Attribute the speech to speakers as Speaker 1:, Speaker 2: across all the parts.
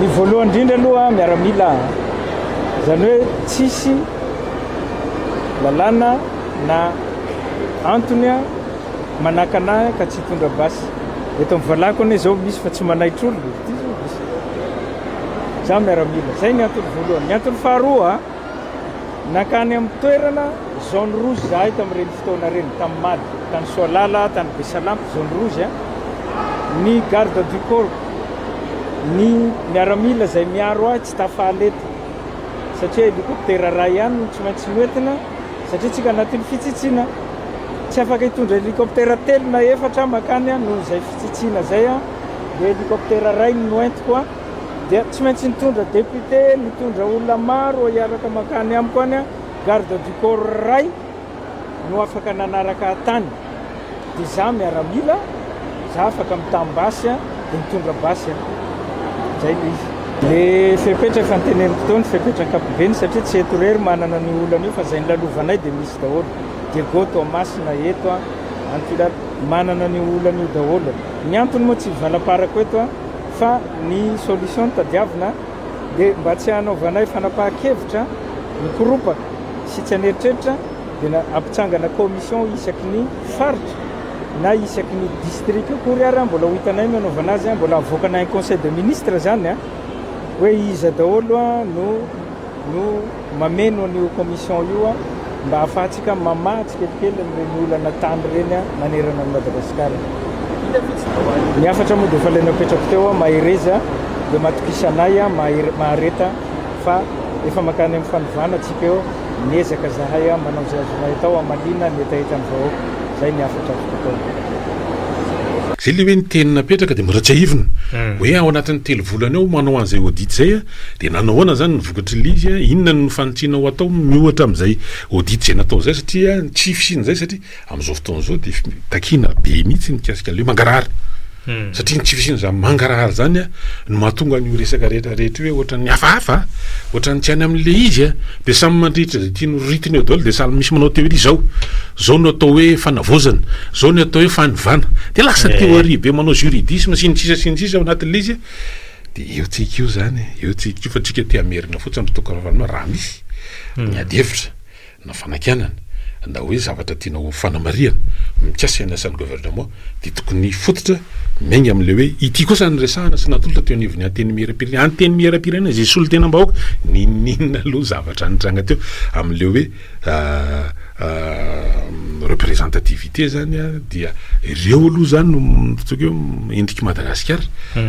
Speaker 1: Ny voalohany indrindra aloha miaramila izany hoe tsisy lalàna na antony manakana ahy ka tsy hitondra basy. Eto amin'ny valako anie izao misy fa tsy manaitra olona e, ity izao misy. Za miaramila, zay ny antony voalohany. Ny antony faharoa, nankany amin'ny toerana zone rouge zahay tamin'ireny fotoana ireny, tamin'ny Mada, tany Soalala, tany Besalampy, zone rouge, ny garde du corps, ny miaramila izay miaro ahy tsy tafahala eto satria hélicoptère iray ihany no tsy maintsy noentina satria tsika anatin'ny fitsitsiana. Tsy afaka hitondra hélicoptère telo na efatra mankany noho izay fitsitsiana izay. Dia hélicoptère iray no noentiko an, dia tsy maintsy nitondra député, nitondra olona maro hiaraka mankany amiko any an, garde du corps iray no afaka nanaraka ahy tany, dia za miaramila, za afaka mitam-basy an, dia nitondra basy an, zay le izy. Le fepetra efa noteneniko teo ny fepetra ankapobeny satria tsy eto irery manana an'io olana io fa izay nolalovanay dia misy daholo, Diego Toamasina eto an, Antilal, manana an'io olana io daholo. Ny antony moa tsy hivalamparako eto an, fa ny solution no tadiavina dia mba tsy hanaovanay fanapahan-kevitra mikoropaka sy tsy an'eritreritra dia ampitsangana commission isaky ny faritra na isaky ny district akory ary mbola ho hitanay ny hanaovana azy, mbola havoakanay en conseil de ministre zany an, hoe iza daholo no no mameno an'io commission io mba ahafahantsika mamaha tsikelikely an'ireny olana tany ireny manerana an'i Madagasikara. Ny hafatra moa dia efa ilay napetrako teo, mahereza dia matokisa anay, mahareta fa efa mankany amin'ny fanovana tsika eo, miezaka zahay manao izay azonay atao hamaliana ny hetahetan'ny vahoaka. Izay ny hafatra azoko atao.
Speaker 2: Zay le hoe ny teny napetraka dia mbola tsiahivina hoe ao anatin'ny telo volana eo manao an'izay audit zay Dia nanao ahoana izany ny vokatr'ilay izy? Inona no fanitsiana ho atao miohatra amin'izay audit izay natao izay satria ny tsy fisian'izay satria amin'izao fotoana izao dia takiana be mihitsy ny mikasika an'ilay hoe mangarahara. Satria ny tsy fisian'izany mangarahara izany no mahatonga an'io resaka rehetra rehetra io hoe ohatran'ny hafahafa, ohatran'ny tsy any amin'ilay izy dia samy mandritra izay tiany ho ritina eo daholo dia samy misy manao théorie izao, izao no atao hoe fanavaozana, izao no atao hoe fanovana. Dia lasa théorie be manao juridisme sy ny sisa sy ny sisa ao anatin'ilay izy. Dia eo tsika io zany e, eo tsika io fa tsika te hamerina fotsiny ry Toky Ravalomanana raha misy ny ady hevitra na fanakianana na hoe zavatra tiana ho fanamarihana mikasika ny asan'ny gouvernement dia tokony hifototra miainga amin'ilay hoe ity kosa ny resahana sy natolotra teo anivon'ny antenimierampirenena, antenimierampirenena izay solontenam-bahoaka, n'inon'inona aloha zavatra nitranga teo amin'ilay hoe Représentativité zany a dia ireo aloha zany no ataoko hoe endrik'i Madagasikara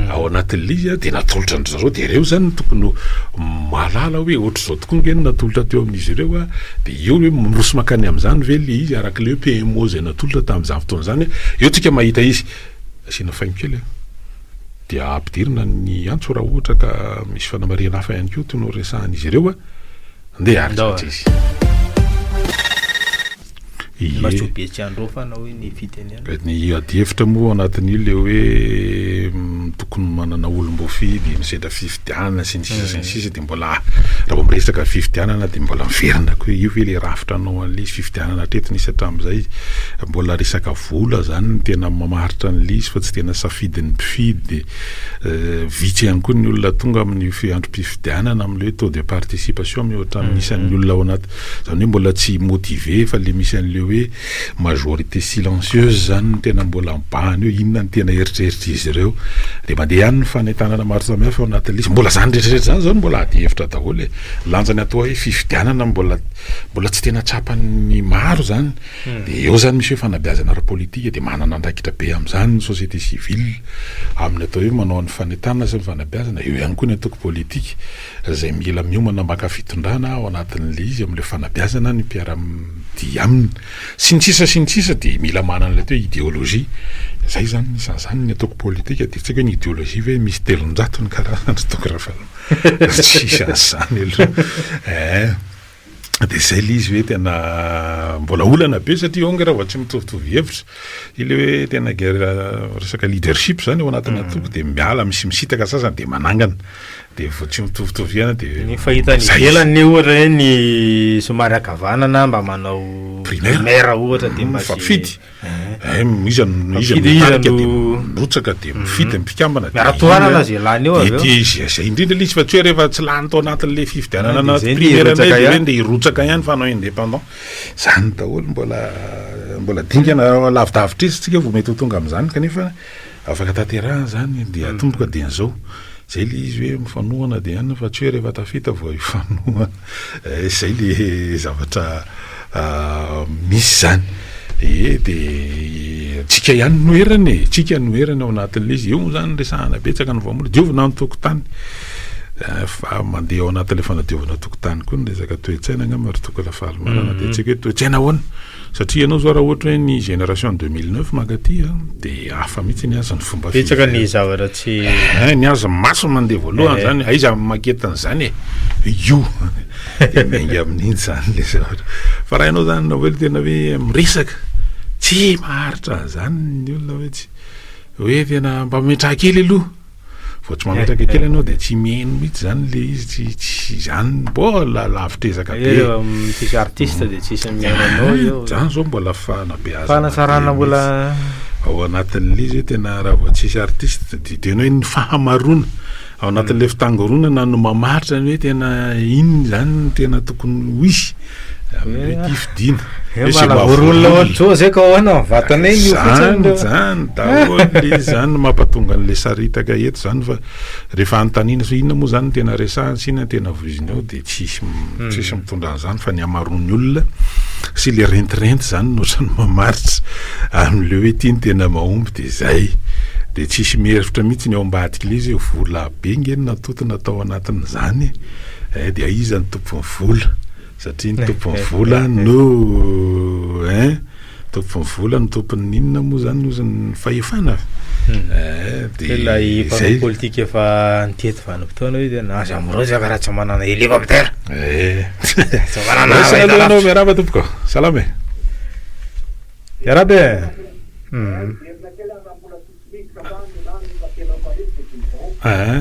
Speaker 2: ao anatin'ilay izy a dia natolotra an-dry zareo dia ireo zany no tokony ho mahalala hoe ohatr'izao tokoa nge no natolotra teo amin'izy ireo a dia eo hoe miroso mankany amin'izany ve ilay izy araka ilay hoe PMO izay natolotra tamin'izany fotoana izany eo tsika mahita izy asiana faingo kely a dia ampidirina ny antso raha ohatra ka misy fanamarihana hafa ihany koa toy ny horesahan'izy ireo a. Ndeha ary
Speaker 3: Ndao
Speaker 2: zatra
Speaker 3: ary.
Speaker 2: izy. Ie.
Speaker 3: Masobe tsy androfana hoy ny fitenenana.
Speaker 2: Ny adihevitra moa ao anatin'io le hoe tokony manana olom-boafidy misedra fifidianana sy ny sisa sy ny sisa dia mbola raha vao miresaka fifidianana dia mbola miverina koa hoe io ve le rafitra hanao an'ilay izy fifidianana hatreto nisy hatramin'izay mbola resaka vola zany no tena mamaritra an'ilay izy fa tsy tena safidin'ny mpifidy Vitsy ihany koa ny olona tonga amin'ny androm-pifidianana amin'ilay hoe taux de participation mihoatra amin'ny isan'ny olona ao anaty, izany hoe mbola tsy motivé fa ilay misy an'ilay hoe majorité silencieuse izany no tena mbola mibahana eo, inona no tena eritreritr'izy ireo. Dia mandeha ihany ny fanentanana maro samihafa ao anatin'ilay izy. Mbola izany rehetrarehetra izany izao no mbola adihevitra daholo e. Lanjany atao hoe fifidianana mbola mbola tsy tena tsapan'ny maro izany. Dia eo izany misy hoe fanabeazana ara-politika dia manana andraikitra be amin'izany ny société civile amin'ny atao hoe manao ny fanentanana sy ny fanabeazana, eo ihany koa ny antoko politika izay mila miomana maka fitondrana ao anatin'ilay izy amin'ilay fanabeazana ny mpiara-dia aminy sy ny sisa sy ny sisa dia mila manana ilay atao hoe idéologie, izay izany isan'izany ny antoko politika dia tsy haiko hoe ny idéologie ve misy 300 ny karazany ry Toky Ravalomanana, tsisy an'izany aloha eh. De zay le izy hoe tena mbola olana be satria eo ange raha vao tsy mitovitovy hevitra, ile hoe tena guerre resaka leadership zany ao anatin'ny antoko de miala misy misitaka sasany de manangana, de vao tsy mitovitovy aina de
Speaker 3: Ny fahita any
Speaker 2: zay.
Speaker 3: ivelany ne ohatra hoe ny somary ankavanana mba manao
Speaker 2: Primaire.
Speaker 3: primaire ohatra de mba ze
Speaker 2: Mifampifidy. Eh, iza no iza no
Speaker 3: Mifidy iza
Speaker 2: mitarika de
Speaker 3: no-
Speaker 2: mirotsaka de mifidy ny mpikambana de
Speaker 3: Miara-tohanana
Speaker 2: iny,
Speaker 3: zay lany eo avy
Speaker 2: de
Speaker 3: eo.
Speaker 2: ty zay zay indrindra le izy fa tsy hoe rehefa tsy lany tao anatin'le fifidianana
Speaker 3: Ah, de
Speaker 2: anaty
Speaker 3: zay nde
Speaker 2: primaire
Speaker 3: hirotsaka
Speaker 2: indray de hoe
Speaker 3: ihany.
Speaker 2: nde hirotsaka ihany fa hanao indépendant. Zany daholo mbola mbola dingana lavidavitra izy tsika vao mety ho tonga amin'izany kanefa afaka tanterahana zany de atomboka de an'izao. Zay le izy hoe mifanohana de ihany fa tsy hoe rehefa tafita vao hifanohana. Eh, zay le zavatra misy zany. Ee de tsika ihany no erany e, tsika no erany ao anatin'le izy. Eo moa zany resahana betsaka ny voambolana, diovina ny tokotany. Fa mandeha ao anatin'le fanadiovana tokotany koa ny resaka toe-tsaina angamba ry Toky Rafalimanana. De tsika hoe toe-tsaina ahoana? Satria ianao zao raha ohatra hoe ny génération 2009 mankaty a, de hafa mihitsy ny azy ny fomba
Speaker 3: Betsaka ny
Speaker 2: fijery.
Speaker 3: zavatra tsy
Speaker 2: Eh, ny azy maso mandeha voalohany
Speaker 3: Eh.
Speaker 2: zany, aiza maquette an'izany e? Io. De miainga amin'iny zany le zavatra. Fa raha ianao zany hoe tena hoe miresaka, tsy maharitra an'izany ny olona hoe tsy hoe tena mba mimetraha kely aloha. Vao tsy mametraka kely ianao de tsy mihaino mihitsy zany le izy, tsy tsy zany mbola lavitr'ezaka be.
Speaker 3: Rehefa tsisy artiste de tsisy mihaino anao eo.
Speaker 2: Zany zao mbola fanabeazana
Speaker 3: Fanatsarana
Speaker 2: be
Speaker 3: mbola
Speaker 2: mihitsy. Ao anatin'le izy hoe tena raha vao tsisy artiste de tena hoe ny fahamaroana ao anatin'le fitangoronana no mamaritra ny hoe tena inona zany no tena tokony ho izy amin'ny hoe ty fidiana.
Speaker 3: Eh,
Speaker 2: Hoe zay
Speaker 3: mba
Speaker 2: mba
Speaker 3: vory olona
Speaker 2: vory
Speaker 3: ohatr'izao zay ka ahoana mivatana eny io fotsiny
Speaker 2: Zany,
Speaker 3: reo.
Speaker 2: zany daholo le izy zany no mampatonga an'le saritaka eto zany fa rehefa anontaniana hoe inona moa zany no tena resahana sy inona no tena voizina eo de tsisy tsisy mitondra an'izany fa ny hamaroan'ny olona sy le rentirenty zany no ohatran'ny mamaritra amin'le hoe ty no tena mahomby de zay. De tsisy mihevitra mihitsy ny ao ambadik'le izy hoe vola be nge no natontona tao anatin'izany e, de aiza ny tompon'ny vola. Satria ny tompon'ny vola no hein, tompon'ny vola no tompon'ny inona moa zany ozy ny fahefana eh, de
Speaker 3: Ilay mpanao
Speaker 2: zay.
Speaker 3: politika efa nitety vanim-potoana hoe tena aza mirotsaka raha tsy manana hélicoptère.
Speaker 2: Eh.
Speaker 3: Tsy manana
Speaker 2: Raisina aloha ianao,
Speaker 3: fahitalavitra.
Speaker 2: miarahaba tompoko. Salama e.
Speaker 3: Miarahaba e. Hmm.
Speaker 2: Ah.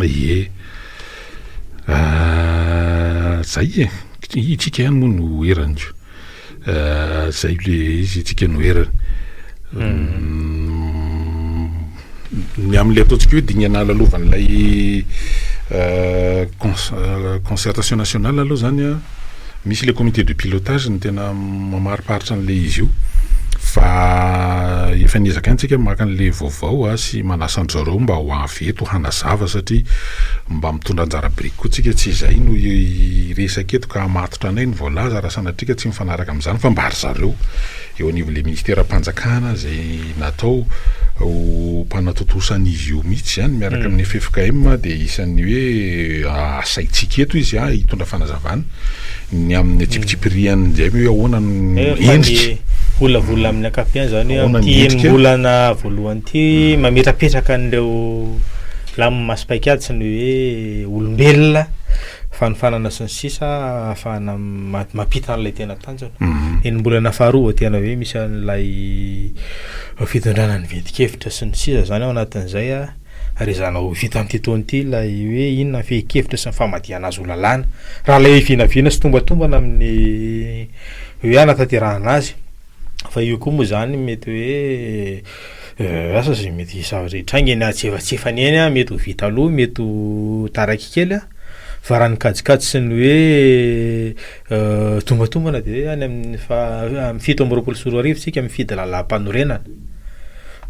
Speaker 2: Ie. Zay e. Itsika ihany moa no erany ko. Zay le izy itsika no erany. Ny amin'ilay ataontsika hoe dingana lalovan'ilay concertation nationale aloha zany an, misy le comité de pilotage no tena mamariparitra an'ilay izy io fa efa niezaka ihany tsika maka an'ilay vaovao a sy manasa an-dry zareo mba ho avy eto hanazava satria mba mitondra anjara biriky koa tsika, tsy izay no hiresaka eto ka hamatotra anay ny voalaza raha sanatria ka tsy mifanaraka amin'izany fa mba ry zareo eo anivon'ilay ministeram-panjakana izay natao ho mpanatontosa an'izy io mihitsy izany miaraka amin'ny ffkm dia isan'ny hoe asaintsika eto izy hitondra fanazavana ny amin'ny antsipitsipiriany izay hoe ahoana ny
Speaker 3: Fa ny
Speaker 2: endrika.
Speaker 3: volavola amin'ny ankapobeny izany hoe
Speaker 2: Ahoana ny
Speaker 3: amin'ity
Speaker 2: endrika?
Speaker 3: enim-bolana voalohany ity mametrapetraka an'ireo lamina sy paikady sy ny hoe olombelona fanofanana sy ny sisa ahafahana mampita an'ilay tena tanjona. Enim-bolana faharoa vao tena hoe misy an'ilay fitondrana ny ventin-kevitra sy ny sisa izany ao anatin'izay ary ezahana ho vita amin'ity taona ity ilay hoe inona ny fehin-kevitra sy ny famadihana azy ho lalàna. Raha ilay vinavina sy tombatombana amin'ny hoe hanatanterahana azy fa io koa moa izany mety hoe asa izay mety zavatra hitranga eny antsefatsefany eny mety ho vita aloha mety ho taraiky kely fa raha ny kajikajy sy ny hoe tombatombana dia hoe any amin'ny faha amin'ny 2027 tsika mifidy lalàm-panorenana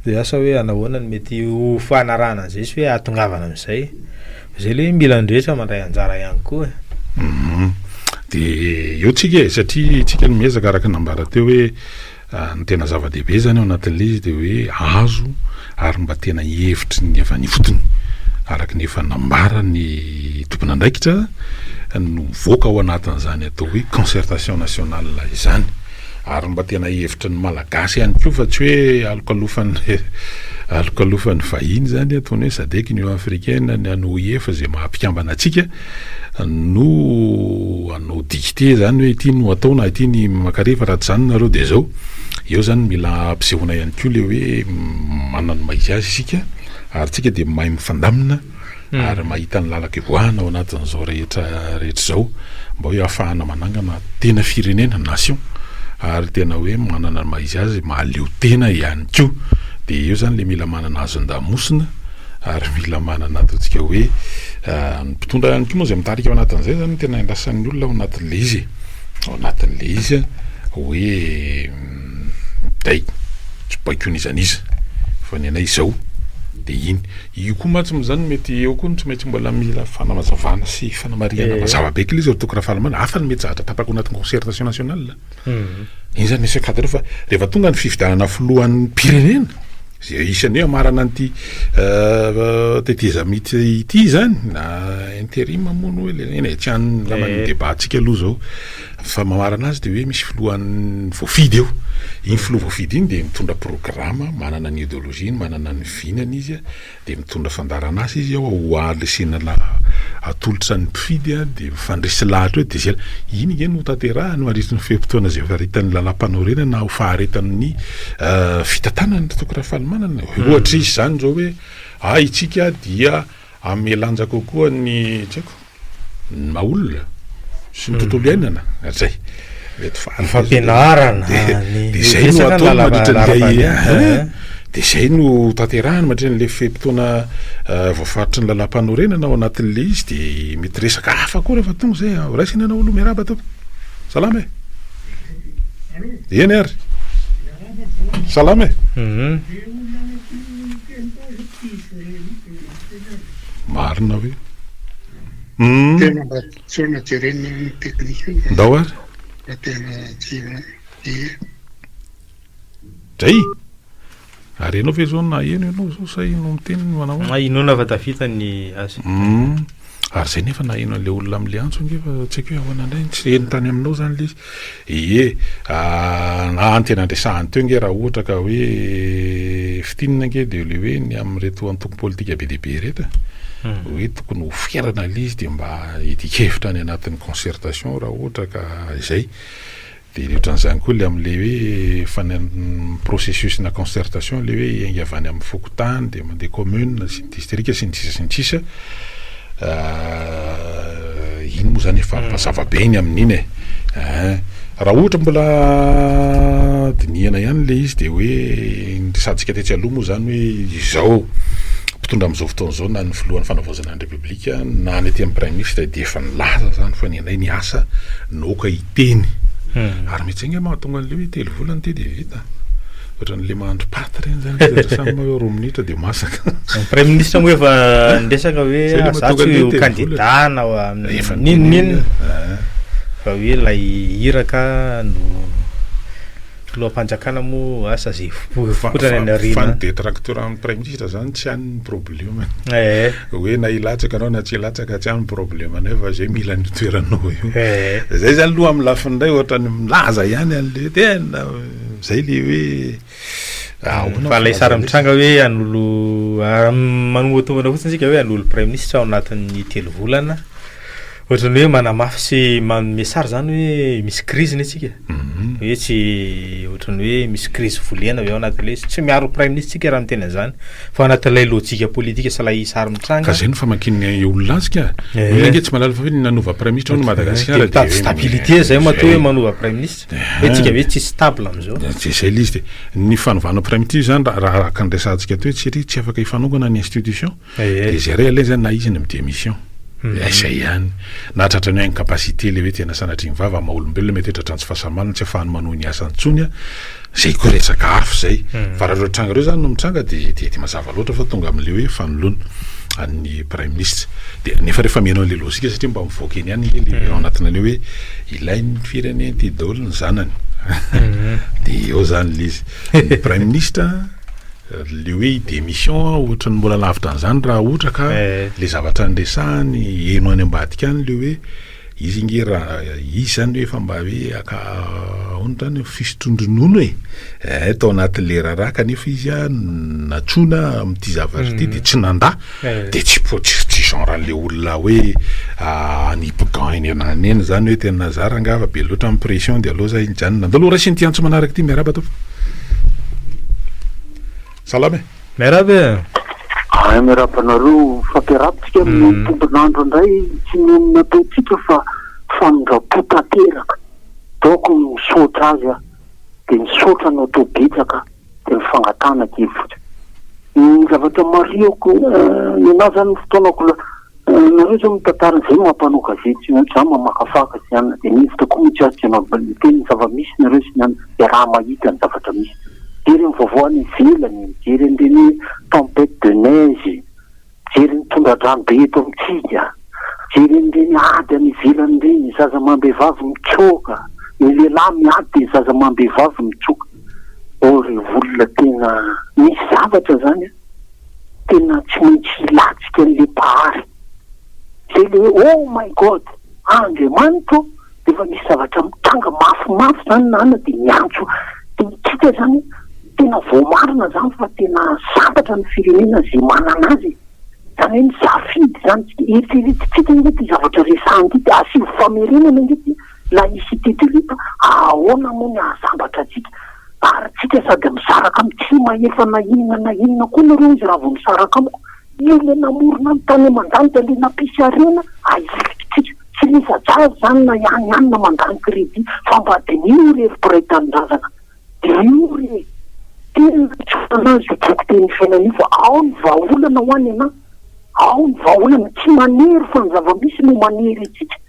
Speaker 3: dia asa hoe anahoana no mety ho fanarahana an'izay sy hoe hahatongavana amin'izay, zay le hoe mila ny rehetra mandray anjara ihany koa e.
Speaker 2: Dia eo tsika e, satria tsika no miezaka araka ny nambara teo hoe Ny tena zava-dehibe zany ao anatin'ilay izy dia hoe azo ary mba tena hevitry ny avy any ifotony. araka ny efa nambaran'ny tompon'andraikitra no mivoaka ao anatin'izany atao hoe concertation nationale izany. Ary mba tena hevitry ny Malagasy ihany koa fa tsy hoe alokalofan'ny alokalofan'ny vahiny izany ataony hoe Sadec, Union Africaine, ny an'ny OIE fa izay maha mpikambana antsika no hanao dictée izany hoe ity no atao na ity ny makare fa raha tsy izany nareo dia izao. Eo izany mila ampisehoana ihany koa ilay hoe manana ny maha izy azy isika ary tsika dia mahay mifandamina ary mahita ny lalan-kivoahana ao anatin'izao rehetra rehetra izao mba hoe ahafahana manangana tena firenena, nation, ary tena hoe manana ny maha izy azy, mahaleo tena ihany koa. Dia eo izany ilay mila manana hazon-damosina ary mila manana ataontsika hoe ny mpitondra ihany koa moa izay mitarika ao anatin'izay izany no tena iandrasan'ny olona ao anatin'ilay izy e, ao anatin'ilay izy hoe dai, tsy baiko n'iza n'iza fa ny anay izao dia iny. Io koa mantsy moa zany mety eo koa no tsy maintsy mbola mila fanamazavana sy fanamarihana eh. mazava be kely izy ry Toky Rafalimanana. Hafa ny mety zavatra tapaka ao anatin'ny concertation nationale. Hmm. Iny zany misy cadre fa rehefa tonga ny fifidianana filohan'ny pirenena zay isan'ny hoe amarana an'ity euh, tetezamita ity zany na interim moa no hoe le eny e, tsy any angamba ny eh. débat tsika aloha zao. Fa mamarana azy dia hoe misy filohan'ny voafidy eo. Iny filoha voafidy iny dia mitondra programa, manana ny ideologie-ny, manana ny vinany izy, dia mitondra fandaharan'asa izy ao ho ahalesena atolotra ny mpifidy dia mifandresy lahatra eo dia izay. Iny ange no hotanterahiny mandritry ny fe-potoana izay faritan'ny lalàmpanorenana ho faharetan'ny fitantanana ry Toky Rafalimanana. Ohatra izy izany izao hoe, ah isika dia Hanome lanja kokoa ny, tsy haiko, ny maha olona sy ny tontolo iainana, zay. Mety faly
Speaker 3: Ny fampianarana,
Speaker 2: ny de zay no atao mandritra ny de zay no tanterahana mandritra an'le fe-potoana voafaritry ny lalàmpanorenana ao anatin'le izy de mety resaka hafa koa rehefa tonga zay, raisina ianao aloha, miarahaba tompoko. Salama e. Eny ary. Salama e. Marina ve?
Speaker 4: Hum. Tena mba tsoina jerena ny teknika.
Speaker 2: Ndao ary.
Speaker 4: Fa tena tsy ie.
Speaker 2: Dray! Ary ianao ve zao naheno ianao zao sa ino miteny ny manao
Speaker 3: ahoana? Inoana fa tafita ny azy.
Speaker 2: Hum. Ary zay nefa naheno an'ilay olona amin'ilay antso ange fa tsy haiko hoe ahoana indray, tsy heno tany aminao zany ilay izy. Ie, na ny tena niresahany teo nge raha ohatra ka hoe fintinina nge de le hoe ny amin'ireto antoko politika be dia be ireto e, hoe tokony ho ferana le izy de mba hidian-kevitra any anatin'ny concertation raha ohatra ka izay. De le ohatran'izany koa le amin'le hoe fana- processus-na concertation le hoe hiainga avy any amin'ny fokontany de mandeha commune sy ny distrika sy ny sisa sy ny sisa. Iny moa zany efa mazava be ny amin'iny e. Ein. Raha ohatra mbola dinihana ihany le izy de hoe ny resahantsika tetsy aloha moa zany hoe izao mpitondra amin'izao fotoana izao na ny filohan'ny fanavaozana ny repoblika na ny aty amin'ny praiminisitra dia efa nilaza zany fa ny anay ny asa no aoka hiteny. Ary mety zay nge mahatonga an'le hoe telo volana ity de vita. Ohatran'le mahandro paty reny zany izy ry samy hoe roa minitra de masaka.
Speaker 3: Ny praiminisitra moa efa niresaka hoe
Speaker 2: Zay le
Speaker 3: za
Speaker 2: mahatonga
Speaker 3: tsy
Speaker 2: an'le
Speaker 3: ho
Speaker 2: telo
Speaker 3: kandida
Speaker 2: volana.
Speaker 3: na ho amin'ny
Speaker 2: Efa
Speaker 3: n'inon'inona
Speaker 2: ah.
Speaker 3: fa hoe ilay iraka no filoham-panjakana moa asa zay
Speaker 2: Fa
Speaker 3: fipoitrany any
Speaker 2: fa fa
Speaker 3: aoriana.
Speaker 2: ny détracteur amin'ny praiminisitra zany tsy any ny problème.
Speaker 3: Eh.
Speaker 2: Hoe na hilatsaka anao na tsy hilatsaka tsy any ny problème anay fa zay mila an'io toeranao io.
Speaker 3: Eh.
Speaker 2: Zay zany aloha amin'ny lafiny iray ohatran'ny milaza ihany an'le tena Zay le hoe ahoana
Speaker 3: Fa ilay sary
Speaker 2: filazana izy?
Speaker 3: mitranga hoe hanolo manombatombana fotsiny isika hoe hanolo praiminisitra ao anatin'ny telo volana. Ohatran'ny hoe manamafy sy manome sary zany hoe misy crise anie tsika. Hoe tsy ohatran'ny hoe misy crise volena ve ao anatin'ilay izy. Tsy miaro praiminisitra tsika raha miteny an'izany fa ao anatin'ilay lojika politika sy ilay sary mitranga.
Speaker 2: Ka zay no famakian'ny olona azy ka.
Speaker 3: Eh.
Speaker 2: Olona ange tsy mahalala fa hoe nanova praiminisitra hono Madagasikara
Speaker 3: Dia mitady stabilité zay matoa hoe manova praiminisitra. Hoe tsika ve tsy stable amizao?
Speaker 2: Dia zay le izy dia ny fanovana primitive zany raha raha araka ny resahantsika teo hoe tsy ry tsy afaka hifanongana ny institution dia zay ray aleha zany na izy ny mi-démission dia zay ihany na tratran'ny hoe incapacité le hoe tena sanatria ny vava maha olombelona mety hoe tratran'ny tsy fahasalamana tsy afahany manohy ny asany intsony a zay koa resaka hafa zay fa raha ireo tranga ireo zany no mitranga dia dia dia mazava loatra fa tonga amin'le hoe fanoloana an'ny praiminisitra dia nefa rehefa mihaino an'le lozika satria mba mivoaka eny ihany nge le ao anatin'le hoe Ilain'ny firenena ity daholo ny zanany. Dia eo zany le izy. Ny praiminisitra Le hoe hi-démission ohatran'ny mbola lavitra an'izany raha ohatra ka le zavatra niresahany heno any ambadika any le hoe izy nge raha izy zany hoe efa mba hoe aka ahoana zany fisotroan-dronono e, eh tao anatin'le raharaha kanefa izy a nantsoina amin'ity zavatra ity de tsy nandà de tsy po- tsy tsy genre an'le olona hoe hanipy gant eny ananany eny zany hoe tena za rangaha fa be loatra ny pression de aleo za hijanona. Andao aloha raisina ity antso manaraka ity, miarahaba tompoko. Salama e!
Speaker 3: Miarahaba e!
Speaker 5: Ay miarahaba anareo, mifampiarahaba tsika amin'ny tombon'andro indray, tsy noho ny nataontsika fa famindram-po tanteraka, donc misaotra azy aho, dia misaotra anao atao betsaka, dia ny fangatahana kely fotsiny. Ny zavatra marihako, nenaha zany ny fotoanako Nareo zao mitantara zay maha mpanao gazety sy ny za mamakafaka sy anona de mihevitra koa mihitsy aho tsy hanao miteny ny zava-misy nareo sy ny anona de raha mahita ny zavatra misy mijery ny vaovao any ivelany mijery an'ireny hoe tempête de neige mijery ny tondra-drano be eto amintsika mijery an'ireny ady any ivelany ireny ny zaza amam-behivavy mitsoaka ny lehilahy miady de ny zaza amam-behivavy mitsoaka oh ry olona tena misy zavatra zany an! Tena tsy maintsy hilatsika an'le Mpahary. Zay le hoe oh my God! Andriamanitra ô! Rehefa misy zavatra mitranga mafimafy zany nana de miantso. De isika zany tena voamarina zany fa tena sambatra ny firenena zay manana azy e! Zany hoe misafidy zany tsika. Eritreretintsika ange ty zavatra resahana ty de asivo famerenana ange ty laïcité ty ry fa ahoana moa ny hahasambatra antsika? Ary tsika sady misaraka amiko tsy mahefa na inona na inona koa nareo izy raha vao misaraka amiko, io le namorona ny tany aman-danitra le nampisy harena ahilika tsika, tsy resa-jaza zany na ihany ihany na mandany crédit fa mba diniho re ry mpiray tanindrazana, diniho re, tena tsy anazy io boky teny fiainana io fa ao ny vahaolana ho any ana, ao ny vahaolana, tsy manery fa ny zava-misy no manery antsika.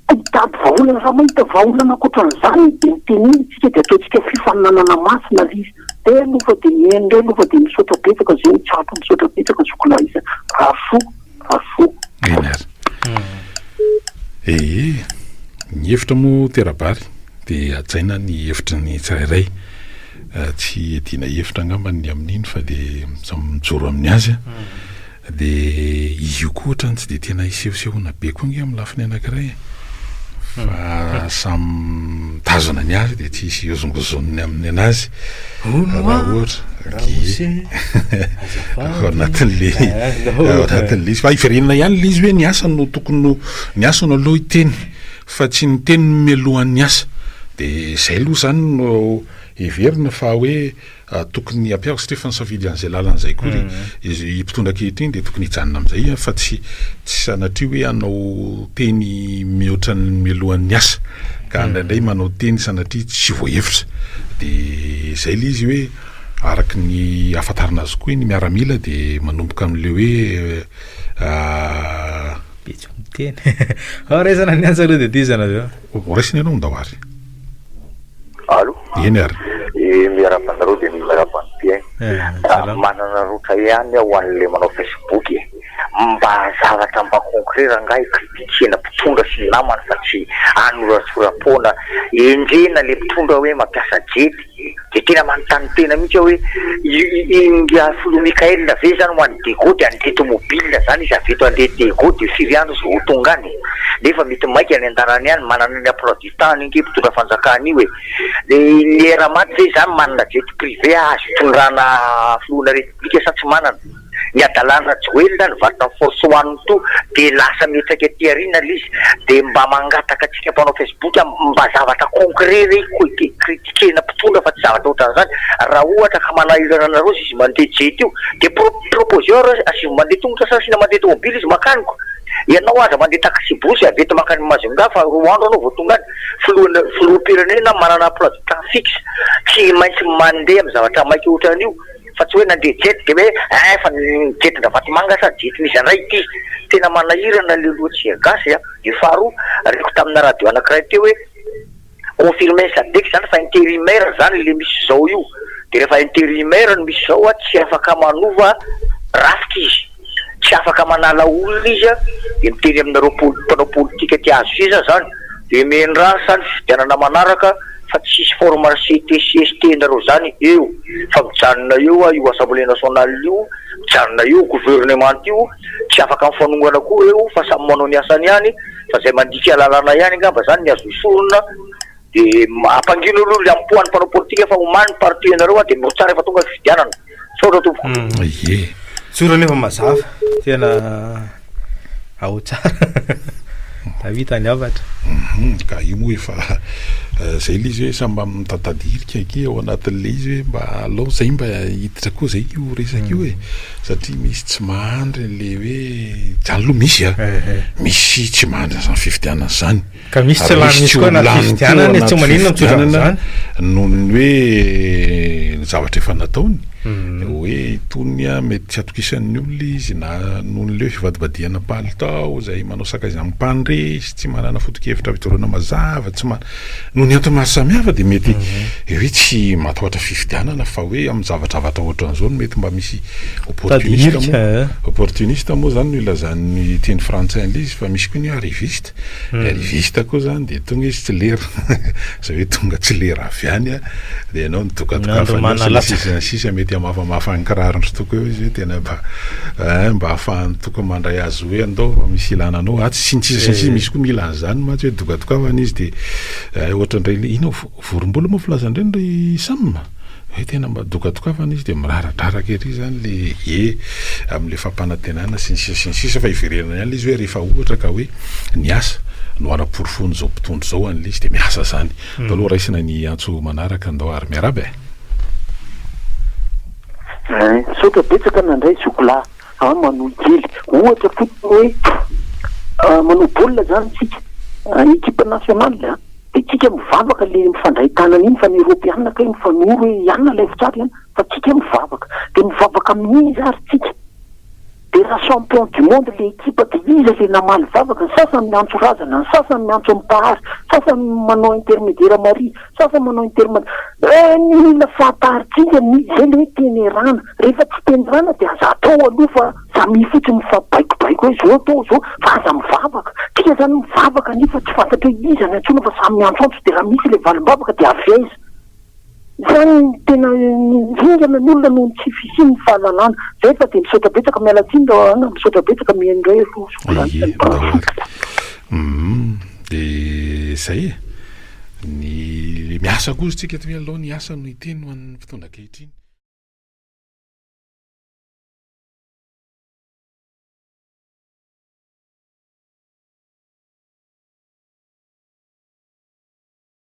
Speaker 5: Hitady vahaolana, raha mahita vahaolana ankoatran'izany dia mitenena isika dia ataontsika fifaninanana masina ilay izy. Dia aloha fa dia mihaino indray aloha fa dia misaotra betsaka izay no tsapa, misaotra betsaka zokilahy isany. Rasoa, Rasoa.
Speaker 2: Eny ary. Ee, ny hevitra moa tera-bary dia hajaina ny hevitry ny tsirairay. Tsy iadiana hevitra angamba ny amin'iny fa dia samy mijoro amin'ny azy. Dia izy io koa ohatrany tsy dia tena isehosehoana be koa ange amin'ny lafiny anankiray e. Fa samy mitazona ny azy dia tsy hisy hozongozoniny amin'ny anazy. Raha ohatra
Speaker 3: Ramose,
Speaker 2: ao anatin'le ao anatin'le izy. Fa hiverenana ihany le izy hoe ny asa no tokony ho ny asa no aloha hiteny fa tsy ny teny mialohan'ny asa. Dia izay aloha izany no heverina fa hoe Tokony hampiavaka satria efa nisafidy an'izay lalana izay koa ry i mpitondra ankehitriny dia tokony hijanona amin'izay fa tsy tsy sanatria hoe hanao teny mihoatra ny mialohan'ny asa ka indraindray manao teny sanatria tsy voahevitra dia izay ilay izy hoe araka ny ahafantarana azy koa ny miaramila dia manomboka amin'ilay hoe
Speaker 3: Be tsy miteny. Ao raisana ny antso aloha dia tohizana avy eo.
Speaker 2: Raisina ianao ndao ary.
Speaker 6: Allo.
Speaker 2: Eny ary.
Speaker 6: Eh, miarahaba anareo dia miarahaba ny mpihaino. Eh, manana rotra ihany aho ho an'ilay manao Facebook e. Mba zavatra mba concret rangahy critiquer-na mpitondra sy ny namany fa tsy anoratsoram-poana. Enjehina ilay mpitondra hoe mampiasa jet. Dia tena manontany tena mihitsy aho hoe ingahy filoha Mickaël ve zany ho any Diego dia handeha tomobile zany izy avy eto handeha Diego dia firy andro izy vao ho tonga any? Nefa mety maika any an-dalana any, manana ny emploi du temps-ny ange mpitondra fanjakana io e! Dia ny Air Mad ve zany manana jet privé azo itondrana filohana repoblika sa tsy manana? Ny adalan'i Rajoelina nivarotra ny force one to dia lasa mihotsaka aty aoriana ilay izy dia mba mangataka antsika mpanao facebook mba zavatra concret re critiquer-na mpitondra fa tsy zavatra ohatran'izany raha ohatra ka manahirana anareo izy mandeha jet io dia proposer ary asivo mandeha tongotra sa asiana mandeha tomobile izy makany ko ianao aza mandeha taxi brousse avy eto makany Majunga fa roa andro anao vao tonga any filohana filoham-pirenena manana emploi du temps fixe tsy maintsy mandeha amin'ny zavatra maika ohatran'io Fa tsy hoe nandeha jet dia hoe eh fa ny jet-dRavatomanga sa jet n'iza indray ity? Tena manahirana le loha-tsia gasy a! Dia faharoa, reko tamina radio anankiray teo hoe confirmer sadec zany fa intérimaire zany le misy zao io, dia rehefa intérimaire no misy zao a, tsy afaka manova rafitra izy, tsy afaka manala olona izy a, dia miteny aminareo pol- mpanao politika te hahazo seza zany, dia mendrasa ny fifidianana manaraka. fa tsy hisy forme CT sy ST nareo zany eo fa mijanona eo a io assemblée nationale io, mijanona eo gouvernement io, tsy afaka mifanongana koa eo fa samy manao ny asany ihany fa zay mandika lalàna ihany angamba zany ny azo esorina de ampangino aloha le ampohan'ny mpanao politika fa omany ny parti anareo a de mirotsara rehefa tonga ny fifidianana. Misaotra tompoko.
Speaker 2: Ie.
Speaker 3: Tsora nefa mazava. Tena ao tsara. Tavita ny hafatra.
Speaker 2: Mhm, ka io moa efa eh, zay le izy hoe samy mba mitantady hirika akia ao anatin'le izy hoe mba alao zay mba hiditra koa zay io resaka io e satria misy tsy mahandry le hoe zany aloha misy a misy tsy mahandry an'izany fifidianana zany
Speaker 3: Ka misy tsy lany misy koa anaty fifidianana e, tsy maninona mitsotra an'izany.
Speaker 2: Noho ny hoe ny zavatra efa nataony, hoe itony mety tsy atokisan'ny olona izy na noho ny hoe fivadibadihana palitao izay manao sakaiza amin'ny mpandresy, tsy manana foto-kevitra fijoroana mazava, tsy ma-, noho ny antony maro samihafa dia mety hoe tsy matahotra fifidianana fa hoe amin'ny zavajavatra ohatran'izao no mety mba misy opportuniste moa, opportuniste moa izany no ilazan'ny teny frantsay an'ilay izy fa misy koa ny hoe arriviste. Ny arriviste koa zany de tonga izy tsy lera, zay hoe tonga tsy lera avy any a, de ianao nidokadokafana eo sy ny sisa sy ny sisa, mety hamafamafa ny kirarondry toko eo izy hoe tena mba ein mba ahafahan'ny toko mandray azy hoe andao fa misy ilana anao atsy sy ny sisa sy ny sisa, misy koa mila an'izany mantsy hoe dokadokafana izy de ohatran'ireny inona Vorombola moa filazan-dreny ry Sam? Hoe tena mba dokadokafana izy dia miraradraraka ery izany le e amin'le fampanantenana sy ny sisa sy ny sisa fa iverenana ihany le izy hoe rehefa ohatra ka hoe ny asa no anaporofoan'izao mpitondra izao an'le izy dia miasa izany. Ndao aloha raisina ny antso manaraka ndao ary miarahaba e!
Speaker 5: Misaotra betsaka nandray zoky lahy a manohy kely ohatra fotsiny hoe manao baolina zany tsika equipe nationale a De tsika mivavaka le mifandray tanana iny fa ny eropeana kay mifanoro hoe ianona alaivo tsara ianona fa tsika mivavaka. De mivavaka amin'iza ary tsika? De raha champion du monde le ekipa de iza le namaly vavaka? Ny sasany miantso razana, ny sasany miantso ny mpahary, sasany manao intermediaire Maria, sasany manao intermediaire eh ny mila fantarintsika ny zay le hoe tenerana. Rehefa tsy tenerana de aza atao aloha fa Samia fotsiny mifabaikobaiko hoe zao atao zao fa aza mivavaka. Tsika zany mivavaka nefa tsy fantatra hoe iza ny antsoina fa samy miantsoantso de raha misy ilay valim-bavaka de avy aiza? Zany no tena ringana ny olona noho ny tsy fisian'ny fahalalana. Zay fa de misaotra betsaka miala tsiny raha an, misaotra betsaka mihaino indray aloha
Speaker 2: Ie, ndao ary. Humm, de zay e. Ny miasa koa izy tsika hoe aleo ny asa no hiteny ho an'ny mpitondra ankehitriny.